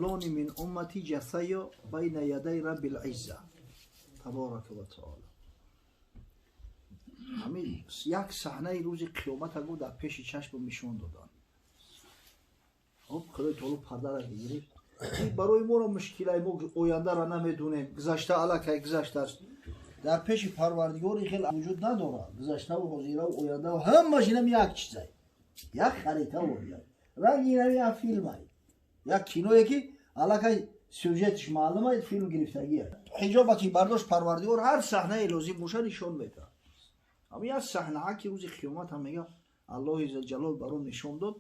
Раҷулони мин уммати ҷасая байна ядай раббил изза таборака ва таола. Ҳамин як саҳнаи рӯзи қиёмата гуфт дар пеши чашмам нишон доданд. Хуб, Худои таоло пардара гирифт. Барои моро мушкилай, мо ояндаро намедонем, гузашта аллакай гузаштааст. Дар пеши Парвардигори хел вуҷуд надорад. Гузаштаву ҳозираву ояндаву ҳамаш инам як чизай, як харита вояй, ранги инам як филмай, як киное ки аллакай сюжетиш маълумай, филм гирифтагия. Ҳиҷоба ки бардошт Парвардигор, ҳар саҳнае лозим боша нишон медиҳад. Ама як саҳнаа ки рӯзи қиёмат ҳам мега Аллоҳи зулҷалол баром нишон дод: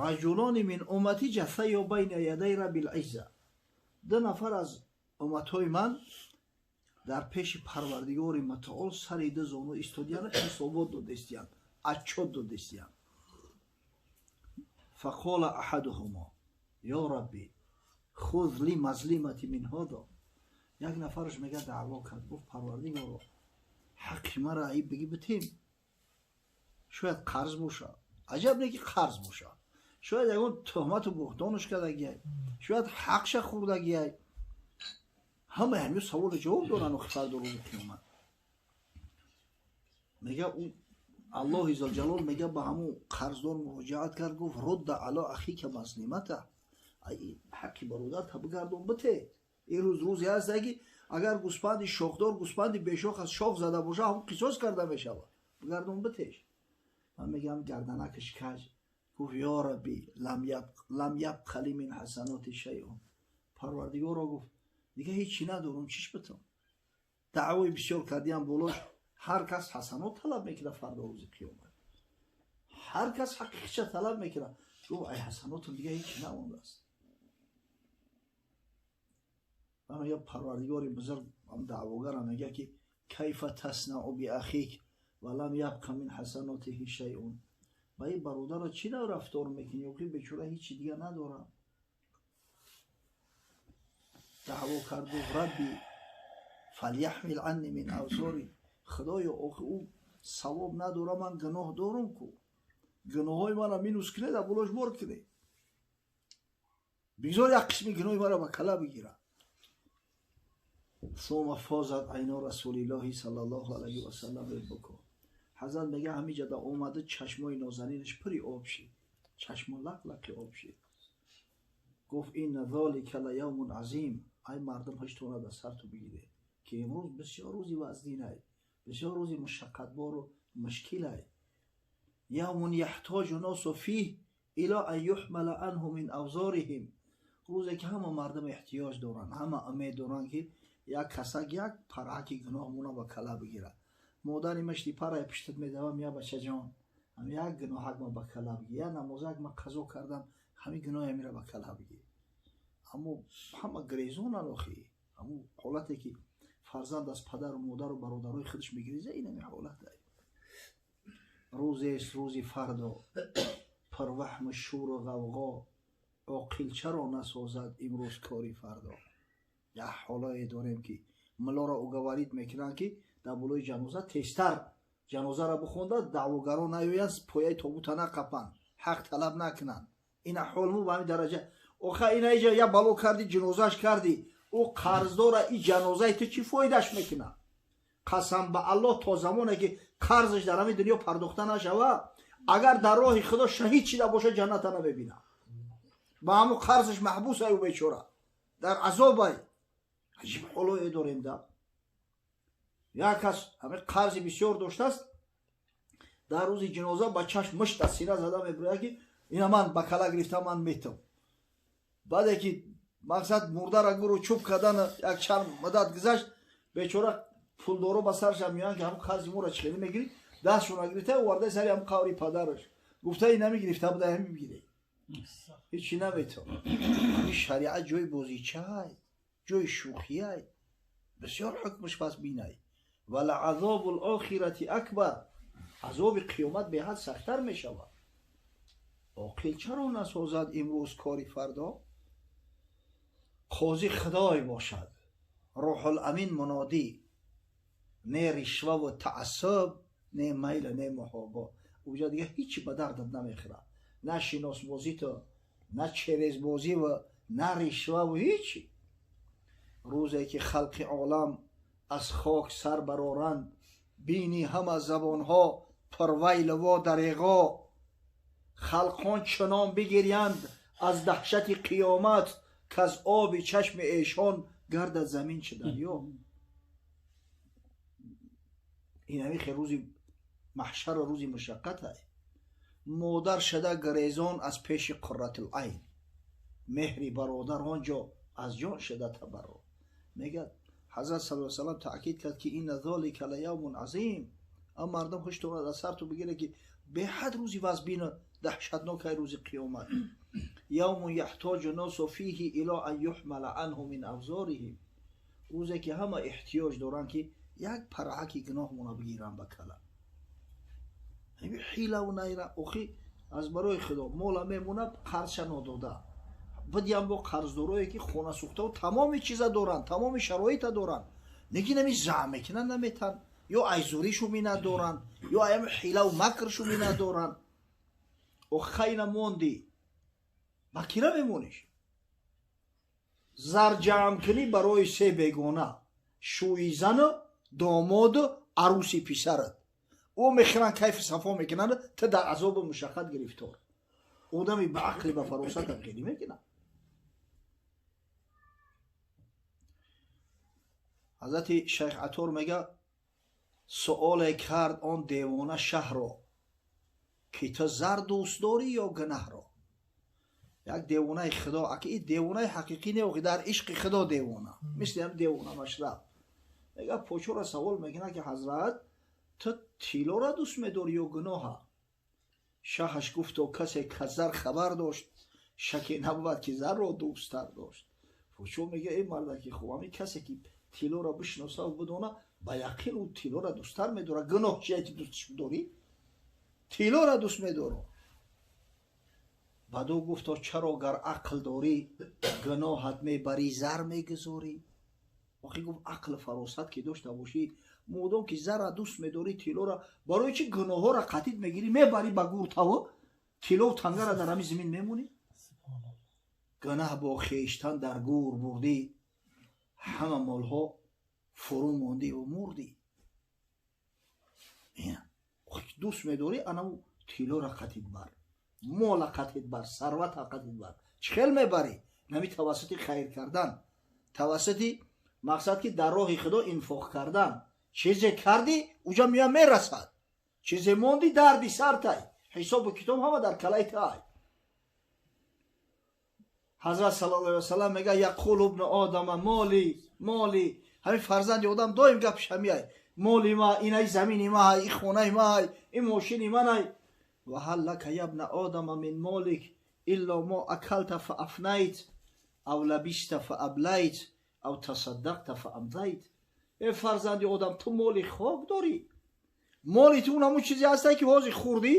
раҷулони мин уммати ҷасая байна ядай раббил изза. Ду нафар аз умматҳои ман дар пеши Парвардигори мутаол сари ду зону истодиянд, ҳисобот додестиянд, отчёт додестиянд. Фақола аҳадуҳумо: ё рабби, хуз ли мазлимати мин ҳода. Як нафараш мега даъво кард, гуфт: Парвардигоро, ҳаққи мара айб биги битем. Шояд қарз боша, аҷаб не ки қарз боша, шояд ягон туҳмату буҳтонаш кардагиай, шояд ҳақша хӯрдагиай. Ҳама ҳамин саволу ҷавоб доранд охи фардо рӯзи қиёмат. Мега ӯ Аллоҳи зулҷалол мега ба ҳамун қарздор муроҷиат кард, гуфт: рудда ало ахика мазлимата, ҳаққи бародарта бигардон бите. Ин рӯз рӯзе ҳаста ки агар гӯспанди шохдор гӯспанди бешох аз шох зада боша, ҳамун қисос карда мешавад, бигардон битеш. Ман мегам гарданакаш каҷ гуфт: ё рабби, лам ябқа ли мин ҳасаноти шайъун. Парвардигоро, гуфт, дига ҳечи надорам, чиш битам? Даъвои бисёр кардиам болош. Ҳар кас ҳасанот талаб мекунад фардо рӯзи қиёмат, ҳар кас ҳаққи хиша талаб мекунад. Гуфт: ай ҳасанотам дига ҳечи намондааст. Ман мега Парвардигори бузург даъвогара мега ки кайфа таснау биахик ва лам ябқа мин ҳасанотиҳи шайъун. Ба ин бародарро чӣ навъ рафтор мекунӣ? Охи бечора ҳечи дига надорам. Даъво кард, гуфт: рабби, фаляҳмил анни мин авзори. Худоё, охи ӯ савоб надора, ман гуноҳ дорам ку, гуноҳҳои мана минус кунед, абулош бор кунед, бигзор як қисми гуноҳи мара ба кала бигирад. Сума фозат айно расулиллоҳи саллаллоҳу алайҳи васаллам бибуко. Ҳазрат мега ҳамиҷада омада, чашмои нозанинаш пури об шид, чашмо лақ лақи об шид. Гуфт: инна золика ла явмун азим. Ай мардум, ҳаштона дар сарту бигиред ки имрӯз бисёр рӯзи вазнинай, бисёр рӯзи мушаққатбору мушкилай. Явмун яҳтоҷу носу фиҳ ило ан юҳмала анҳу мин авзориҳим. Рӯзе ки ҳама мардум эҳтиёҷ доранд, ҳама умед доранд ки як касак як параки гуноҳмона ба кала бигирад. Модари мишти парай пуштат медавам: я бачаҷон, ҳам як гуноҳак ма ба кала бигир, як намозак ма қазо кардам, ҳамин гуноҳе мира ба кала бигир. Аммо ҳама гирезонанд охи. Ҳамун ҳолате ки фарзанд аз падару модару бародарои худаш мегиреза, инами ҳолат. Рӯзест рӯзи фардо пурваҳму шӯру ғавғо, оқил чаро насозад имрӯз кори фардо? Як ҳолое дорем ки мулоро уговорить мекунанд ки дар болои ҷаноза тезтар ҷанозаро бихонда, даъвогаро наёянд, пояи тобута нақапанд, ҳақ талаб накунанд. Ина ҳолму ба ҳамин дараҷа. Оха ина иҷа як бало кардӣ, ҷанозааш кардӣ, ӯ қарздора, и ҷанозаи ту чӣ фоидааш мекунад? Қасам ба Аллоҳ, то замоне ки қарзаш дар ҳамин дунё пардохта нашава, агар дар роҳи Худо шаҳид шида боша, ҷанната намебинад. Ба ҳамун қарзаш маҳбусай, ӯ бечора дар азобай. Аҷиб ҳолое дорем да. Як кас ҳамин қарзи бисёр доштааст, дар рӯзи ҷиноза ба чашм мушт аз сина зада мебирояд ки ина ман ба кала гирифтам, ман метам. Баъде ки мақсад мурдара гуру чӯб кардан, як чанд муддат гузашт, бечора пулдоро ба сарашам меоянд ки ҳамн қарзи моро чӣ хеле мегирӣ? Дастшона гирифта оварда сари ҳам қаври падараш, гуфта: инами гирифта буда, ҳами бигирӣ, ҳечи наметавон. Ҳамин шариат ҷои бозичай, ҷои шӯхияй, бисёр ҳукмаш пас бинай. Валаазобу лохирати акбар, азоби қиёмат беҳад сахттар мешавад. Оқил чаро насозад имрӯз кори фардо? Қозӣ Худой бошад, Рӯҳуламин мунодӣ, не ришваву таассуб, не майла, не муҳобо. Уҷа дига ҳичи ба дардат намехӯрад, на шиносбозиту, на черезбозиву, На ришваву ҳечи. Рӯзе ки халқи олам аз хок сар бароранд, бини ҳама забонҳо пурвайлво дареғо. Халқон чунон бигирянд аз даҳшати қиёмат, каз оби чашми эшон гардад замин чӣ дарё. Ин ҳамин хел рӯзи маҳшару рӯзи мушаққатай. Модар шада гирезон аз пеши қурратулайн, меҳри бародар он ҷо аз ҷон шуда табарро. Мегӯяд ҳазрат саллаллоҳу алайҳи васаллам таъкид кард ки инна золика лаявмун азим. Ам мардум ҳуштонад аз сарту бигирад ки беҳад рӯзи вазбину даҳшатнокай рӯзи қиёмат. Явмун яҳтоҷу носу фиҳи ило ан юҳмала анҳу мин авзориҳим. Рӯзе ки ҳама эҳтиёҷ доранд ки як параҳаки гуноҳмона бигиранд ба кала. Ҳамин ҳилаву найра. Охи аз барои Худо мола мемонад қарзша нодода. Бидиям бо қарздорое ки хона сӯхтаву тамоми чиза доранд, тамоми шароита доранд, лекин ҳами заъм мекунанд, наметан, ё айзуришу минат доранд, ё аями ҳилаву макршу минат доранд. Охайна монди, ба кира мемониш? Зарҷамъкунӣ барои се бегона: шӯи зану, домоду, арӯси писарат. Ӯ мехӯранд, кайфи сафо мекунанд, ту дар азобу мушаққат гирифтор. Одами ба ақли ба фаросатам хелӣ мекунад. Ҳазрати Шайх Атор мега суоле кард он девона шаҳро, ки ту зар дӯст дорӣ ё гунаҳро? Як девонаи Худо, аки ин девонаи ҳақиқӣ не, охи дар ишқи Худо девона, мисли ҳам девона машраб. Мега почора савол мекунад ки ҳазрат, ту тиллоро дӯст медорӣ ё гуноҳа? Шаҳаш гуфто касе ка зар хабар дошт, шаке набувад ки зарро дӯсттар дошт. Почо мега эй мардаки хуб, ҳамин касе ки тиллоро бишиносаву бидона, ба яқин ӯ тиллоро дӯсттар медорад. Гуноҳ чие ки дӯстш дорӣ? Тиллоро дӯст медорам. Баъду гуфто чаро гар ақл дорӣ, гуноҳат мебарӣ, зар мегузорӣ? Охи гуфт ақл фаросат ки дошта бошӣ, модом ки зарра дӯст медорӣ, тиллоро барои чӣ гуноҳҳоро қатид мегирӣ, мебарӣ ба гуртаво, тиллову тангара дар ҳамин замин мемонӣ? Гунаҳ бо хештан дар гур бурдӣ, ҳама молҳо фурӯ мондиву мурдӣ. Дӯст медорӣ, анаву тиллоро қатид бар, мола қатид бар, сарвата қатид бар. Чӣ хел мебарӣ? Нами тавассути хайр кардан, тавассути мақсад ки дар роҳи Худо инфоқ кардан. Чизе кардӣ, уҷа мия мерасад. Чизе монди, дарди сартай. Ҳисобу китоб ҳама дар калаи тай. Ҳазрат саллаллоҳу алайҳи васаллам мега яқулу ибну одама моли моли. Ҳамин фарзанди одам доим гапш ҳамияй: моли ма, инай замини ма, ин хонаи ма, ин мошини манай. Ва ҳал лака ябна одама мин молик илло мо акалта фаафнайт ав лабиста фааблайт ав тасаддақта фаамзайт. Э фарзанди одам, ту моли хок дорӣ. Моли ту он ҳамун чизе ҳастай ки ҳозир хӯрдӣ,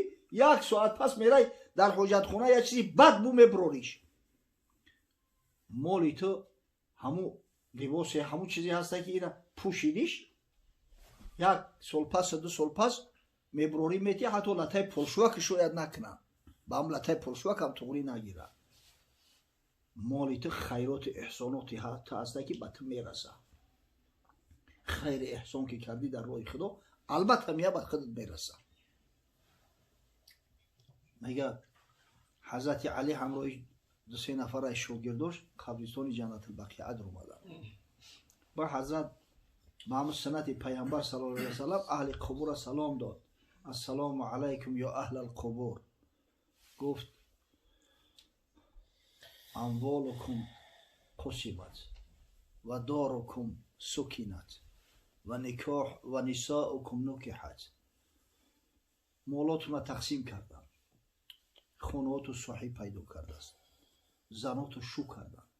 як соат пас мерай дар ҳоҷатхона як чизи бад бу меброриш. Моли ту ҳамун либосе, ҳамун чизе ҳастай ки ина пӯшидиш, як сол пас, ду сол пас меброрӣ метӣ, ҳатто латаи полшуваки шояд накунанд, ба ҳам латаи полшувакам туғрӣ нагирад. Моли ту хайроту эҳсоноти ту ҳастай ки ба ту мерасад. Хайри эҳсон ки кардӣ дар роҳи Худо, албатта мия ба худат мерасад. Мегӯяд ҳазрати Алӣ ҳамроҳи ду се нафараи шогирдош қабристони Ҷаннатулбақиа омаданд. Ба ҳазрат ба ҳамун суннати пайғамбар саллаллоҳу алайҳи васаллам аҳли қубурро салом дод. Ассалому алайкум ё аҳлал қубур. Гуфт амволукум қусимат ва дорукум сукинат ва никоҳ ва нисоукум нукиҳат. Молотунро тақсим карданд, хонаоту соҳиб пайдо кардааст, заноту шу карданд.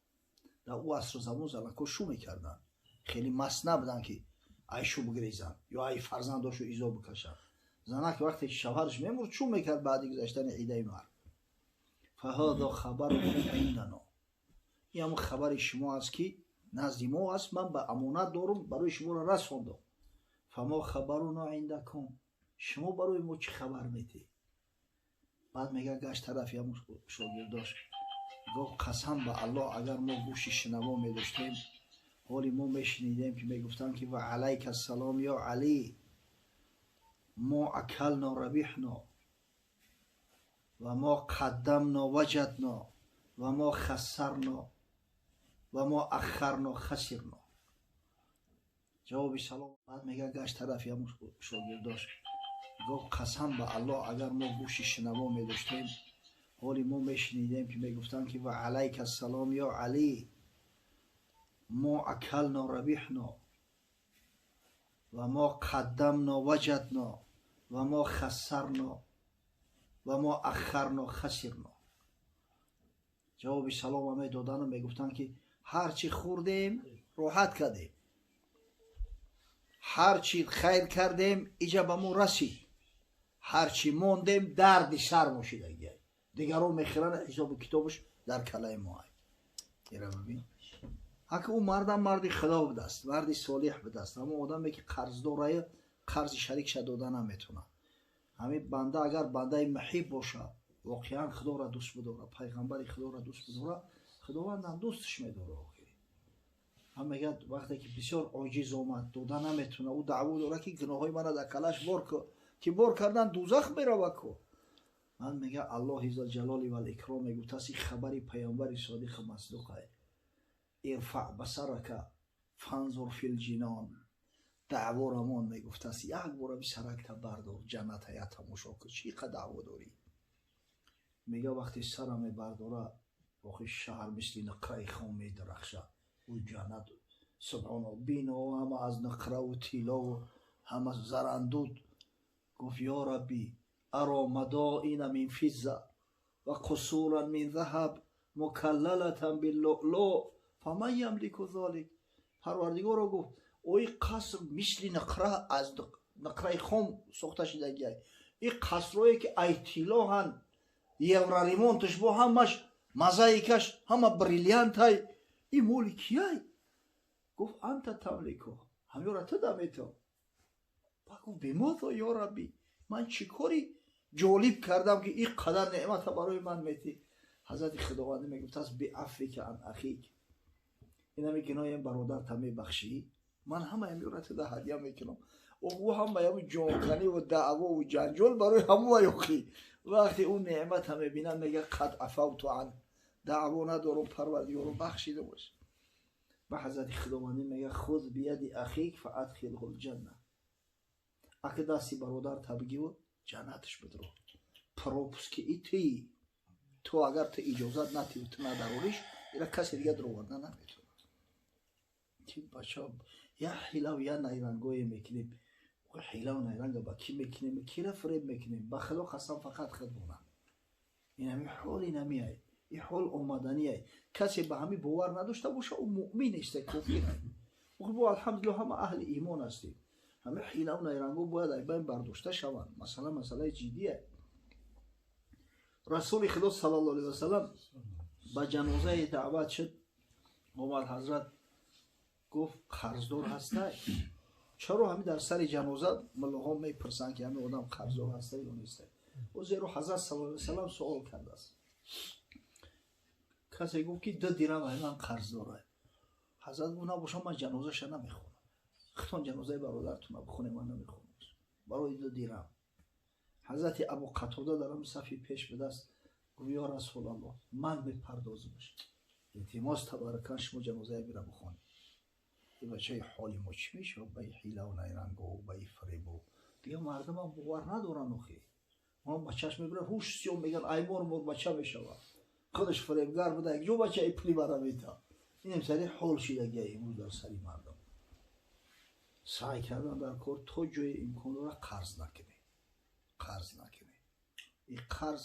Дар ӯ асру замон занакҳо шу мекарданд, хеле маст набуданд ки ай шу бигрезанд ё ай фарзандошу изо бикашанд. Занак вақте ки шавҳараш мемурд, шу мекард баъди гузаштани идаи марг. Фаҳаза хабарукум индано. Ин ҳамун хабари шумо аст ки назди мо аст, ман ба амонат дорум, барои шуморо расондам. Фамо хабаруно индакум. Шумо барои мо чӣ хабар метиҳед? Баъд мега гашт тарафи ҳамун шогирдош. Гуфт қасам ба Аллоҳ, агар мо гӯши шунаво медоштем, ҳоли мо мешунидем, ки мегуфтанд, ки ва алайка ассалом ё Алӣ, мо акално рабиҳно ва мо қаддамно ваҷадно ва мо хассарно ва мо аххарно хасирно. Ҷавоби салом. Баъд мега гашт тарафи ҳамун шогирдош, гуфт қасам ба Аллоҳ, агар мо гӯши шунаво медоштем, ҳоли мо мешунидем, ки мегуфтанд, ки ва алайка ассалом ё Алӣ, мо акално рабиҳно ва мо қаддамно ваҷадно ва мо хассарно ва мо аххарно хасирно. Ҷавоби салома медодану мегуфтанд, ки ҳарчи хӯрдем, роҳат кардем, ҳарчи хайр кардем, иҷа ба мо расид, ҳарчи мондем, дарди сар мошидагиай, дигарон мехӯранд, ҳисобу китобаш дар калаи мо ай. Ира бибин, ҳаки ӯ мардам марди худо будааст, марди солиҳ будааст. Ҳамон одаме, ки қарздорая, қарзи шарикша дода наметавонад. Ҳамин банда агар бандаи муҳиб бошад, воқеан худоро дӯст бидорад, пайғамбари худоро дӯст бидорад, худовандам дӯсташ медорад. Охири ҳам мегӯяд, вақте ки бисёр оҷиз омад, дода наметавонад, ӯ даъво дорад, ки гуноҳҳои мана дар калаш бор ки бор кардан дузах мерава ку. Ман мега Аллоҳи зулҷалоли вал икром мегуфтааст, ин хабари паёмбари содиқу масдуқае: ирфаъ басарака фанзур фил ҷинон. Даъворамон мегуфтааст, як бора бисаракта бардор, ҷанната я тамошо кун, чӣ қа даъво дорӣ. Мега вақте сара мебардора, охи шаҳр мисли нуқраи хом медарахшад. Ӯ ҷаннат, субҳоно, бино ҳама аз нуқраву тиллову ҳама зарандуд. Гуфт: ё Рабби, ара мадоина мин физза ва қусуран мин заҳаб мукаллалатан биллуълу фаман ямлику золик. Парвардигоро, гуфт, ои қаср мисли нуқра, аз нуқраи хом сохта шидагиай, ин қасрое, ки ай тиллоҳанд, евроремонташ бо ҳамаш мозаикаш ҳама бриллиантай, ин моли кияй? Гуфт: анта тамлику, ҳамёра ту дамето. Ба гуфт: бимозо ё Рабби, ман чӣ кори ҷолиб кардам, ки ин қадар неъмата барои ман метӣ? Ҳазрати худовандӣ мегуфтааст: биафвика ан ахик, инами гуноҳи бародарта мебахшӣ, ман ҳама ҳамёра туда ҳадя мекунам. Ӯ ҳама ҳами ҷонканиву даъвову ҷанҷол барои ҳаму охи. Вақте ӯ неъмата мебинад, мега: қад афавту ан, даъво надорум, парвардигоро, бахшида бош. Ба ҳазрати худовандӣ мега: хуз бияди ахик фаадхилҳу лҷанна, аки дасти бародарта бигиву ҷаннаташ бидро. Пропуски и туи ту, агар ту иҷозат нативу ту надарориш, ира касе дига дароварда наметавонад. Ти бача, як ҳилав, як найрангое мекунем. Ҳилаву найранга ба кӣ мекунем, кира фиреб мекунем? Ба худо қасам, фақат худмона. Ин ҳами ҳол инамиай, ин ҳол омаданиай. Касе ба ҳами бовар надошта боша, ӯ муъмин неста, кофирай. Бо алҳамдулилло, ҳама аҳли имон ҳастем. Ҳами ҳилаву найранго бояд айбайн бардошта шаванд. Масъала масъалаи ҷиддие. Расули худо саллаллоҳу алайҳи васалам ба ҷанозае даъват шуд, омад. Ҳазрат гуфт: қарздор ҳастай? Чаро ҳами дар сари ҷаноза муллоҳо мепурсанд, ки ҳами одам қарздор ҳаста ё нестай? Ӯ зеро ҳазрат саллаллоҳу алайҳи васалам суол кардааст. Касе гуфт, ки 2 дирам ай ман қарздорай. Ҳазрат гуфт: набошам, ман ҷанозаша намехонам, худтон ҷанозаи бародаратона бихоне, ман намехонам барои 2 дирам. Ҳазрати Абу Қатода дар ҳами сафи пеш будааст. Гуфт: ё Расулаллоҳ, ман мепардозимаш, илтимос, табаракан, шумо ҷанозаи мира бихонед. И бачаи, ҳоли мо чӣ мешавад ба ҳилаву найрангу, ба фиребу? Дига мардумам бовар надоранд охи. Онҳо бачаш мебиранд, ҳуш сиём мегӯянд, аймор мор бача мешавад, худаш фиребгар буда, якҷо бачаи пули мара мета. Инам сари ҳол шидагия имрӯз дар сари мардум. Саъй кардан дар кор, то ҷои имкон дора, қарз накунӣ, қарз накунӣ. Ин қарз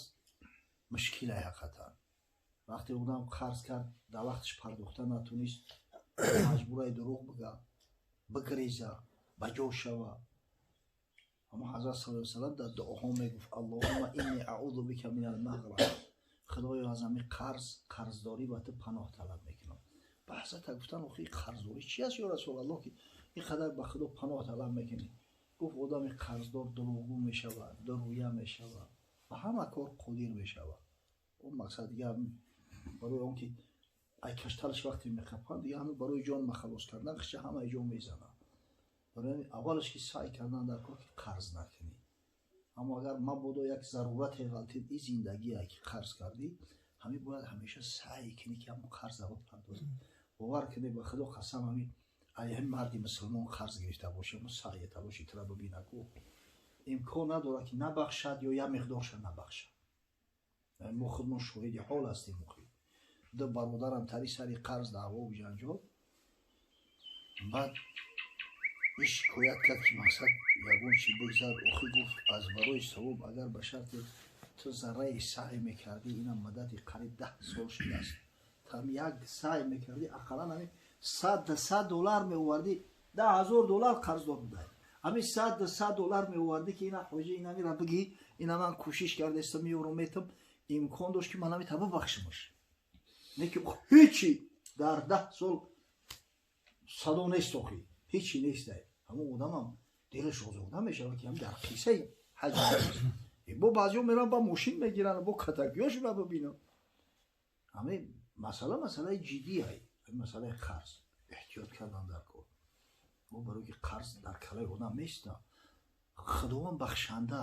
мушкилай ҳақиқатан. Вақте одам қарз кард, дар вақташ пардохта натунист, маҷбурай дурӯғ бига, бигреза, ба ҷо шава. Аммо ҳазрат саллаллоҳу алайҳи васаллам дар дуоҳо мегуфт: аллоҳумма инни аъузу бика минал мағрам, худоё, аз ҳамин қарз, қарздорӣ ба ту паноҳ талаб мекунам. Ба ҳазрата гуфтан: охи, қарздорӣ чи аст, ё Расулаллоҳ, ки ин қадар ба худо паноҳ талаб мекунӣ? Гуфт: одами қарздор дурӯғгӯ мешавад, дурӯя мешавад, ба ҳама кор қодир мешавад. Он мақсад дига. Барои он ки ай кашталаш вақте мехапанд, дига ҳама барои ҷон махалос кардан хиша ҳама ҷо мезанад. Барои аввалаш ки саъй кардан дар кор, ки қарз накунӣ. Аммо агар мабодо як зарурате ғалтид, и зиндагие ки қарз кардӣ, ҳами бояд ҳамеша саъй кунӣ, ки ҳамон қарза бипардозӣ. Бовар кунӣ, ба Худо қасам, ҳами ай ҳами марди мусулмон қарз гирифта бошӣ, ҳамон саъя талоши тура бибина, ку имкон надорад, ки набахшад ё як миқдорша набахшад. Мо худмон шоҳиди ҳол ҳастем. Охи ду бародарам тари сари қарз даъвову ҷанҷол. Баъд и шикоят кард, ки мақсад ягон чи бигзар. Охи, гуфт, аз барои савоб, агар ба шарте ту зарраи саъй мекардӣ, инам муддати қариб 10 сол шудааст, там як саъй мекардӣ, ақаллан ҳами 100 доллар меовардӣ, 10 000 доллар қарздор будай, ҳами 100 доллар меовардӣ, ки ина ҳоҷи, инамира бигӣ, ина ман кӯшиш кардастам, меёрам, метам. Имкон дошт, ки ман ҳами та бибахшимаш. Не ки ҳечи дар 10 сол садо нест, охи ҳечи нестай. Ҳамон одамам дилаш озурда мешавад, ки ҳам дар қиссаи ҳаҷ бо баъзеҳо меран, ба мошин мегиранд, бо катагиёшона бибинам. Ҳами масъала масъалаи ҷиддиай, масъалаи қарз эҳтиёт кардан дар кор. Мо барои ки қарз дар калаи одам неста. Худованд бахшанда.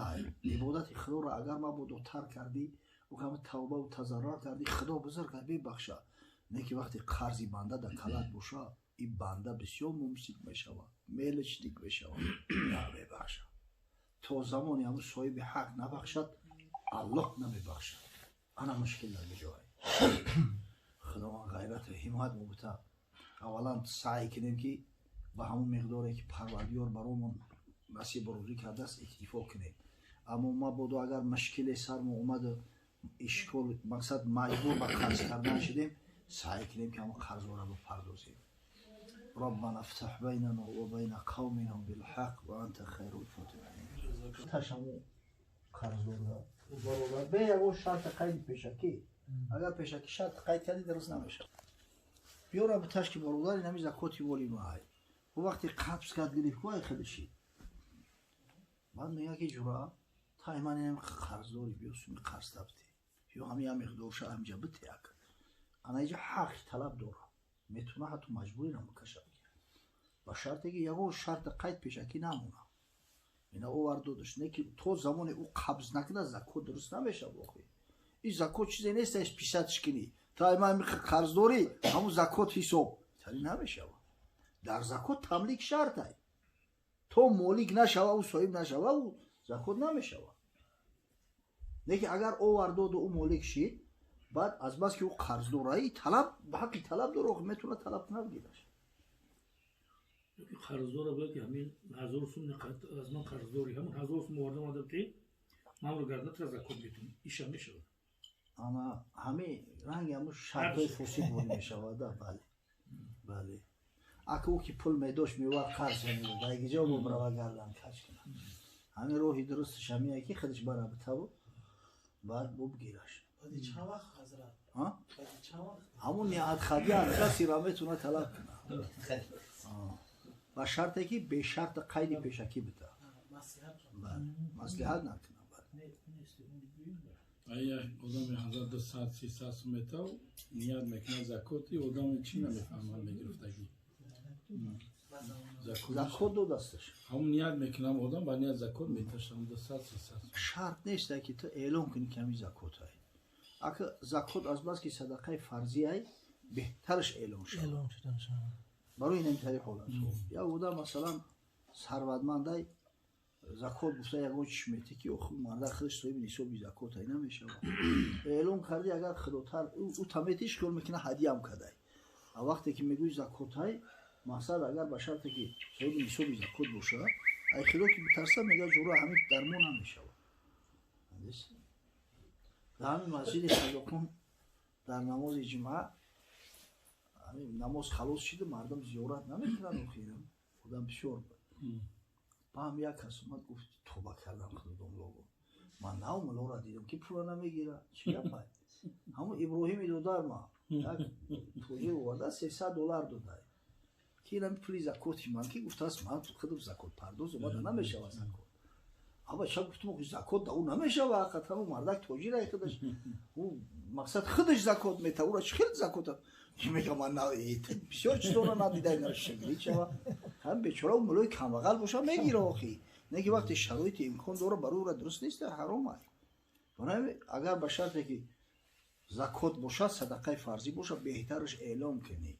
Ибодати Худоро агар мабодо тарк кардӣ, ӯ тавбаву тазарруъ кардӣ, Худо бузург бебахша. Не ки вақте қарзи банда дар калат боша, ин банда бисёр мумсик мешавад, мелочник мешавад, намебахшад. То замоне ҳамун соҳиби ҳақ набахшад, Аллоҳ намебахшад. Ана мушкил дар ҷое. Худованд ғайрату ҳиммат мобута. Аввалан саъй кунем, ки ба ҳамон миқдоре, ки Парвардигор баромон насибу рӯзӣ кардааст, иктифо кунем. Аммо мабодо агар мушкиле сармо омаду ишкол, мақсад, маҷбур ба қарз кардан шудем, саъй кунем, ки ҳамон қарзора бипардозем. ربنا افتح بيننا وبين قومنا بالحق وأنت خير الفاتحين. تشمو қарздор бародар бе ягон шарти қайди пешакӣ. Агар пешакӣ шарт қайд кардӣ, дуруст намешавад. Биёра биташ, ки бародар, инами закоти моли маай. Ӯ вақте қабз кард, гирифт, ку ай худаши. Баъд мега, ки ҷура, тай ман инам қарздори, биё суми қарз табти ё ҳами я миқдорша ҳамҷа битеак. Ана иҷа ҳаққи талаб дорад, метавона, ҳатто маҷбурӣ намекашад, ба шарте ки ягон шарти қайд пешакӣ намона. Ина овард, додаш. Не ки то замоне ӯ қабз накунад, закот дуруст намешавад. Охи ин закот чизе нест, писатш кунӣ, тай ман қарздорӣ, ҳамун закот ҳисоб тари намешавад. Дар закот тамлик шартай. То молик нашава, ӯ соҳиб нашава, ӯ закот намешавад. Не ки агар овард, доду, ӯ молик шид, баъд азбаски ӯ қарздораи, талаб ҳаққи талаб дора, метавонад талаб кунад, гираш. Қарздора бояд ки ҳамин 1000 сум аз ман қарздорӣ, ҳамон 1000 сум оварда омадам, ки манро гарданатра закот метум, иша мешавад? Ама ҳами ранги ҳамун шартҳои фосид ворид мешавад. Бале, бале. Ака, ӯ ки пул медошт, меовард, қарз медод, айгиҷо бобрава гардан кач кунад? Ҳамин роҳи дурусташ ҳамине, ки худаш бара битаву, баъд бубгираш. Баъди чанд вақт, ҳазрат? А? Баъди чанд вақт? Ҳамун ниятхадия касира метавонад талаб кунад. Ба шарте ки бешарти қайди пешакӣ бита. Маслиҳат. Бале, маслиҳат накунад, бале. Ая одами ҳазар 200, 300 сум метав, ният мекунад закоти, одами чӣ намефаҳмад мегирифтагӣ. Закот. Закот додасташ. Ҳамун ният мекунам, одам ба ният закот меташам 200, 300. Шарт нест, ки ту эълон кунӣ, ки ҳамин закотай. Ака, закот азбаски садақаи фарзиай, беҳтараш эълон шавад. Эълон шудан шавад. Барои ин тари ҳолатҳо як одам, масалан, сарватмандай, закот гуфта ягон чиш метӣ, ки охи марда худаш соҳиби нисоби закотай намешавад. Эълон кардӣ, агар худотар ӯ таметиш кор мекуна, ҳадиям кадай. А вақте ки мегӯи закотай, мақсад, агар ба шарте ки соҳиби нисоби закот бошад, ай худо ки битарса, мега ҷура, ҳамин дармон намешавад. Дар ҳамин масҷиди Қазоқон дар намози ҷумъа, ҳамин намоз халос шиду, мардум зиёрат намекунанд, охирам одам бисёр буд. Баъам як кас омад, гуфт: «Тоба кардам, худодомлого, ман нав мулора дидам, ки пула намегира, чӣ гапай?» Ҳамун Иброҳими додарма як тоҷир оварда, 300 доллар додай, ки инами пули закоти ман, ки гуфтааст, ман худам закот пардоз омада намешавад закот. Аба ча гуфтум, закот да ӯ намешава, ҳақиқатан ӯ мардак тоҷир ай худаш. Ӯ мақсад худаш закот мета, ӯра чӣ хел закота? Мега ман бисёр чизоро надидай нашагирӣ чава. Ҳам бечора ӯ мулои камбағал боша мегира охи. Не ки вақте шароити имкон дора барои ӯра дуруст нест, ҳаром ай. Барои агар ба шарте ки закот бошад, садақаи фарзӣ бошад, беҳтараш эълом кунӣ.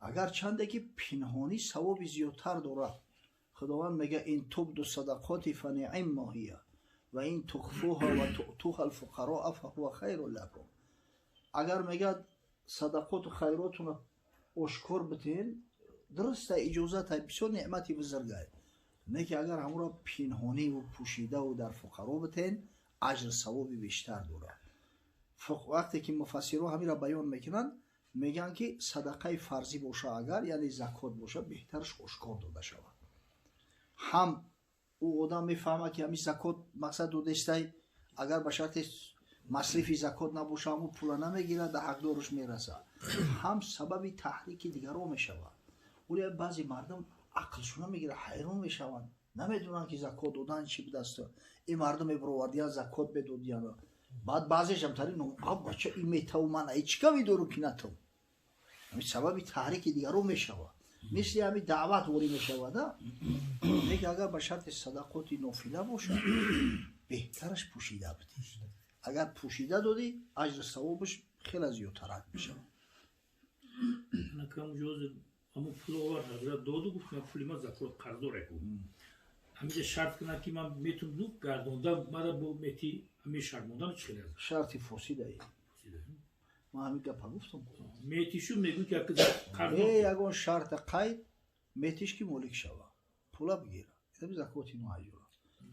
Агар чанде ки пинҳонӣ савоби зиёдтар дорад. Худованд мега ин тубду садақоти фаниъимма ҳия ва ин тухфуҳа ва туътуҳа алфуқароа фаҳува хайрун лакум. Агар мегӯяд садақоту хайротуна ошкор битен, дуруста, иҷозата, бисёр неъмати бузургай. Не ки агар ҳамуро пинҳониву пӯшидаву дар фуқаро битен, аҷр савоби бештар дорад. Вақте ки муфассирҳо ҳаминро баён мекунанд, мегӯянд ки садақаи фарзӣ боша агар, яъне закот боша, беҳтараш ошкор дода шавад. Ҳам ӯ одам мефаҳмад ки ҳамин закот мақсад додестай, агар ба шарти масрифи закот набоша, ҳамун пула намегирад, да ҳақдораш мерасад. Ҳам сабаби таҳрики дигарон мешавад. Оле баъзе мардум ақлшон намегирад, ҳайрон мешаванд, намедонанд ки закот додан чӣ будааст. Ин мардум мебировардиян, закот медодиян. Баъд баъзешам тари бача ин метаву ман ай чӣ ками дору ки натав. Ҳамин сабаби таҳрики дигарон мешавад. Мисли ҳамин даъват ворӣ мешавад. Лекин агар ба шарти садақоти нофила бошад, беҳтараш пӯшида бидӣ. Агар пӯшида додӣ, аҷру савобаш хеле зиёдтарак мешавад. Ҳамун пул овард, ҳазрат доду гуфт ман пули ман закот қарздор ку. Ҳаминҷа шарт кунад ки ман метунду гардонда мара бо мети ҳамин шарт мондан чӣ хел аст? Шарти фосида. Ман ҳамин гапа гуфтам. Метишу мегӯй ки қарздор. Ягон шарта қайд метиш ки молик шава. Пула бигира. Ин закоти муаҷура.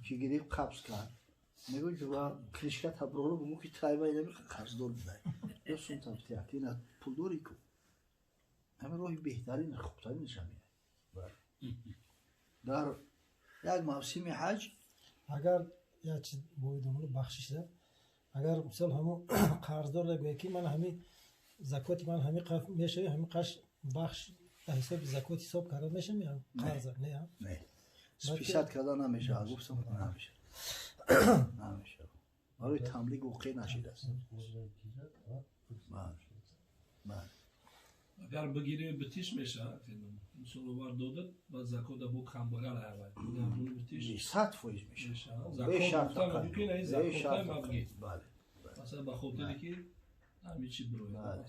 Ки гирифт қабз кард. Мегӯй ҷура кришка табролу бугӯ ки тайба инами қарздор будай. Ё сум табтият. Ина пулдори ку. Ҳамин роҳи беҳтарин, хубтаринаш ҳамин. Дар як мавсими ҳаҷ агар як чиз боидомро бахшиша, агар мисол ҳамун қарздор гӯяд ки ман ҳамин закоти ман ҳамин қаф мешавӣ, ҳамин қаш бахш дар ҳисоби закот ҳисоб карда мешавӣ қарза? Не, не, списать карда намешавад. Гуфтам намешавад, намешавад. Барои тамлик воқеъ нашидааст. Агар бигирӣ битиш мешавад, мисол овар додад ва закота бо камбағал авад битиш 100% мешавад. Масалан ба хотире ки ҳамин чи бирояд.